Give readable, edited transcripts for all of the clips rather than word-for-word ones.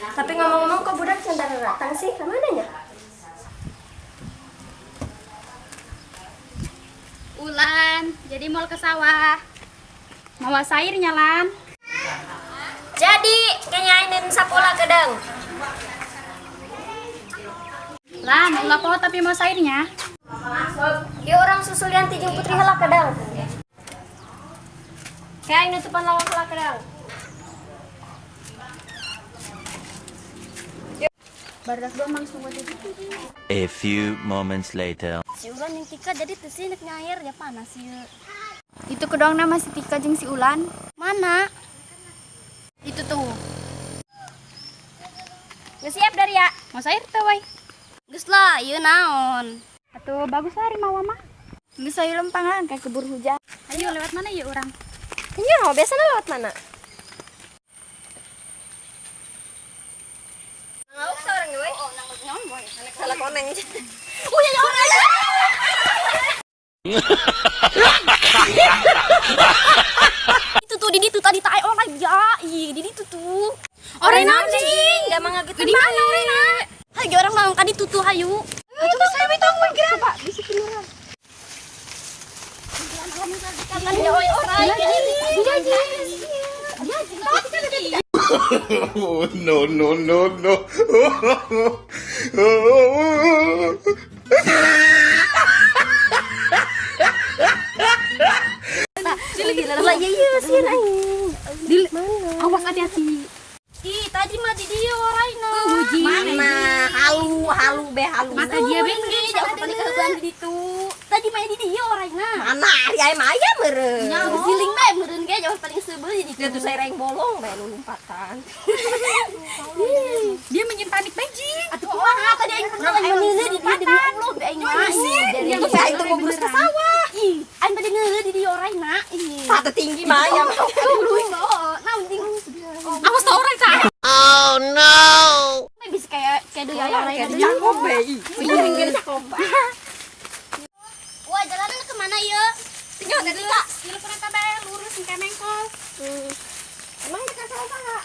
Tapi ngomong-ngomong kok budak can datang sih, ka mana nya? Ulan, jadi mau ke sawah. Mawa sayurnya, Lan. Jadi, kayaknya ini sapola kedeng. Lan, ulah poho tapi mau sayurnya. Ya orang susulian ti jeung Putri heula kedeng. Kayak aing nutupan lawang heula kedeng. Barudak doang langsung buat itu. A few moments later. Si Ulan yang Tika jadi teu sih nek nyair ya panas ieu. Itu kedong nama si Tika jeung si Ulan. Mana? Itu tuh. Geus siap dari ya. Mau sayur tuh, woi. Geus lah, ieu naon? Atuh bagus lah mawa mah. Geus ayo lempang lah kayak keburu hujan. Ayo lewat mana ya orang? Nya, biasanya lewat mana? Ngauk seorang we. Oh, nang naon boy? Salah koneng. Oh ya orang. Itu tuh di ditu tadi tae orang ya. Ih, di ditu tuh. Orang naon cing? Enggak mangagetan. Di mana orangna? Hayu orang naon ka ditu tuh hayu. Atuh geus ayo tong we geura. Pak, bisi beneran. Kan ya oi orang. Oh, no, no, no, no. Lah iya iya sih aing. Di awas hati-hati. Ih, tadi mah di dieu orangna. Mana halu halu be halu. Mata dia bengge. Jauh tadi keheuan di ditu. Tadi mah di dieu orangna. Mana ari aya mah aya meureun. Nya siling bae meureun ge jauh paling seubeuh di ditu. Dia tuh saya reng bolong bae nu lompatan. Dia menjin panik bejing. Atuh kumaha tadi aing pernah aing meuneuh di dieu demi Allah be aing mah. Dia tuh saya itu ngobrol ke sawah. Ih, aing tadi ngeuleuh di dieu orangna. Ih. Tah tinggi mah aya mah. Tuluy naon ting. Awas tau orang cah. Bisa kayak kayak deui aya Kayak orangna. cakep be. Ih, minggir cakep. Wah, jalanan kemana ya? Tinggal tadi Kak. Tilu kereta bae lurus engke mengkol. Emang dekat sawah enggak?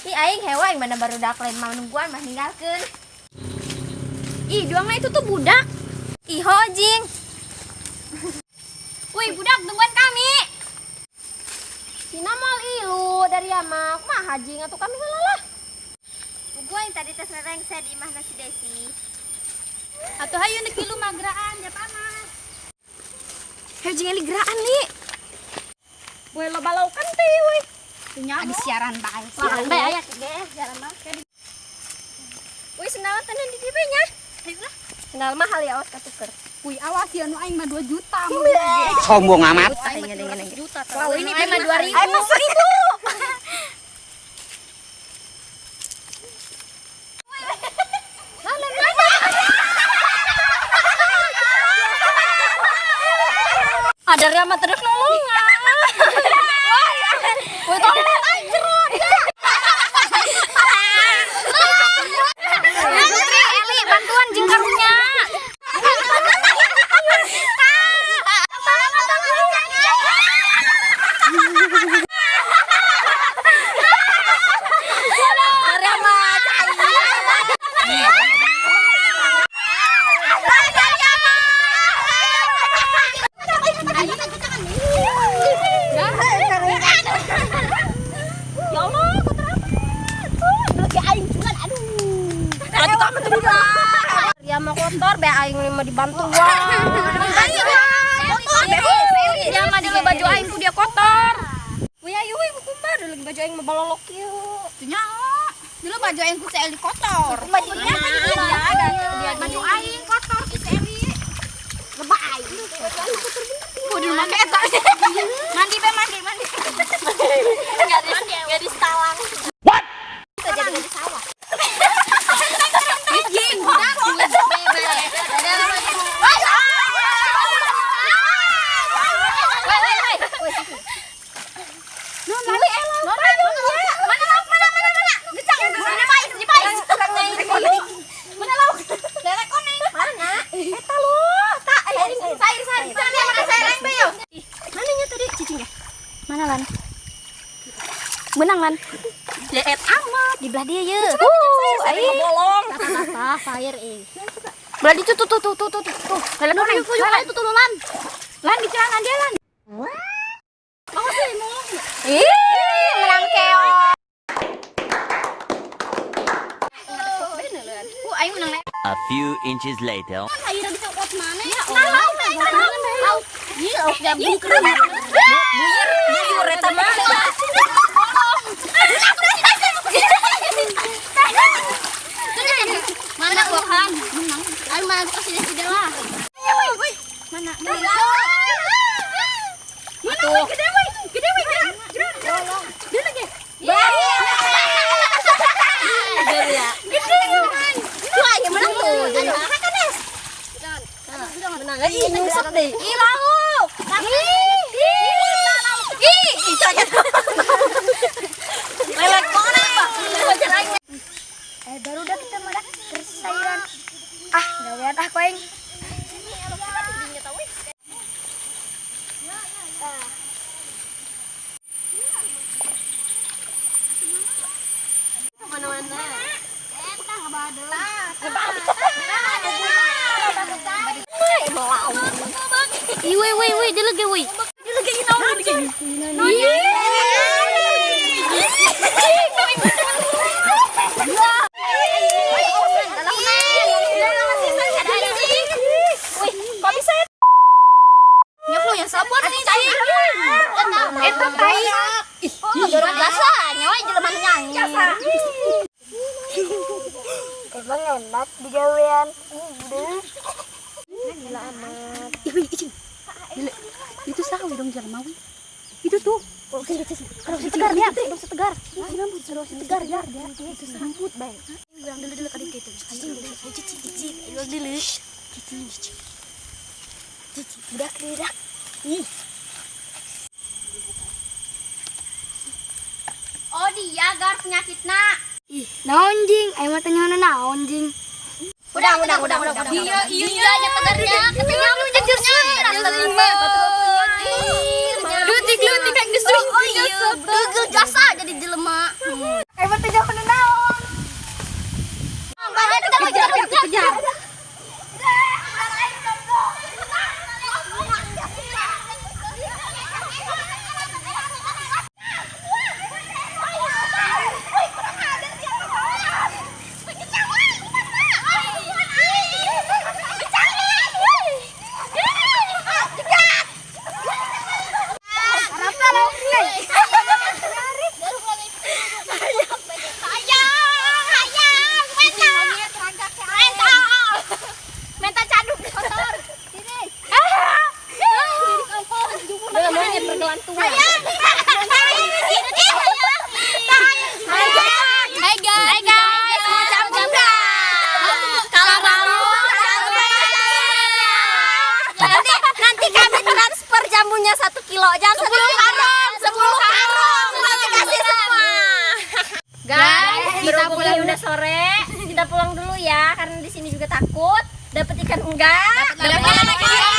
Ih aing hewa aing mana barudak lain mah nungguan mah ninggalkeun. Ih, duangna itu tuh budak. Ih, hojing. Woi, budak tungguan kami. Cina mal ilu dari ama, kumaha jing atuh kami heula lah. Gua yang tadi tes rengse di imah nasi Desi. Atuh hayu nek ilu magraan ya panas. Hayu jeung eli geraan li. Woi loba laukan teh woi. Ada siaran bae. Siaran bae aya ge, siaran mah. Woi sendal tenan di dieu nya. Hayu lah. Sendal mahal ya awas katuker. Wih, awas ya nu aing mah 2 juta. Sombong amat. Aing ngedeng Juta. Wow, ini mah 2000. Aing mah 1000. Ada Rama terus nolongan. Woi, tolong aing jero. Putri, Eli, bantuan jeung karunya. Rama cai. Ya Allah, kotor amat. Tuh, lagi aing cuman aduh. Aduh, kamu tuh budak. Ya mah kotor be aing mah dibantuan. Kotor be. Dia mah di baju aing ku dia kotor. Wih ayo wih kumaha lagi baju aing mah balolok kieu. Teu nyaho. Dulu baju aing ku si Eli kotor. Bajunya apa di dia? Baju aing kotor ku si Eli. Lebah aing. Baju aing kotor bener. Kudu make eta. Mandi be mandi mandi. Enggak di setalang. What? Bisa jadi di sawah. Jing, budak. Woi woi woi. Mana lauk mana mana mana. Gecang mana pais di pais. Mana lauk? Lele koneng. Mana? Eta lo, tak aing sayur sayur. Mana sayur aing be yo. Mana nya tadi cicing ya? Mana lan? Menang lan. Leet amat Di belah dia ye. Aing bolong. Tah, sayur ih. Belah itu tuh tuh tuh tuh tuh tuh. Lelet koneng. Yuk, itu tuh lan. Lan di celana dia lan. Ih, menang keok. Aing menang le. A few inches later. Air bisa kuat mana ya? Allah. Iya, lauk gabung keren. Buyur, buyur eta mah. Mana bukan? Menang. Aing mana kasih dia lah. Mana? Mana? Tuh. Gede weh, gede weh, gerak, gerak, gerak. Dia lagi. Gede ya. Gede weh. Tuh aing menang tuh. Jadi menang. Ih, nyungsep deh. Ih, lauk. Ih, ih, itu aja. Lelek koneng, Pak. Wajar aing. Baru udah kita madak sayuran. Ah, gawean ah koeng. Ih, woi, woi, woi, dia lagi, woi. Dia lagi naon lagi. Kok bisa Nyok lu yang sabun sih sih. Eta tai. Oh, jorok jasa, nyawa jelema nyanyi. Emang enak digawean. Ih, wih, icing. Itu sawi dong jelema wi. Itu tuh. Kalau si tegar dia, kalau si tegar. Kalau si tegar ya. Itu sambut bae. Urang dulu dulu kali itu. Cici cici, urang dulu. Cici cici. Cici, budak budak. Ih. Oh, dia gar penyakitna. Ih, naon jing? Aing mah teh nyaho naon jing. Udah, udah, udah, udah. Iya, iya, ya tegarnya. Katanya lu jadi Lutik lutik kan geus Oh iya, gegel jasa jadi jelema. Aing mah teh nyaho naon. Kejar, kejar, kejar. Minta caduk kotor. Udah monyet bergelantungan. Hai guys. Hai guys, mau campur nggak? Kalau mau Nanti nanti kami transfer jambunya 1 kilo. Jangan 10 karung, 10 karung. Kami kasih semua. Guys, kita Berhubung pulang ini udah sore, kita pulang dulu ya karena di sini juga takut dapat ikan enggak. Dapat lagi.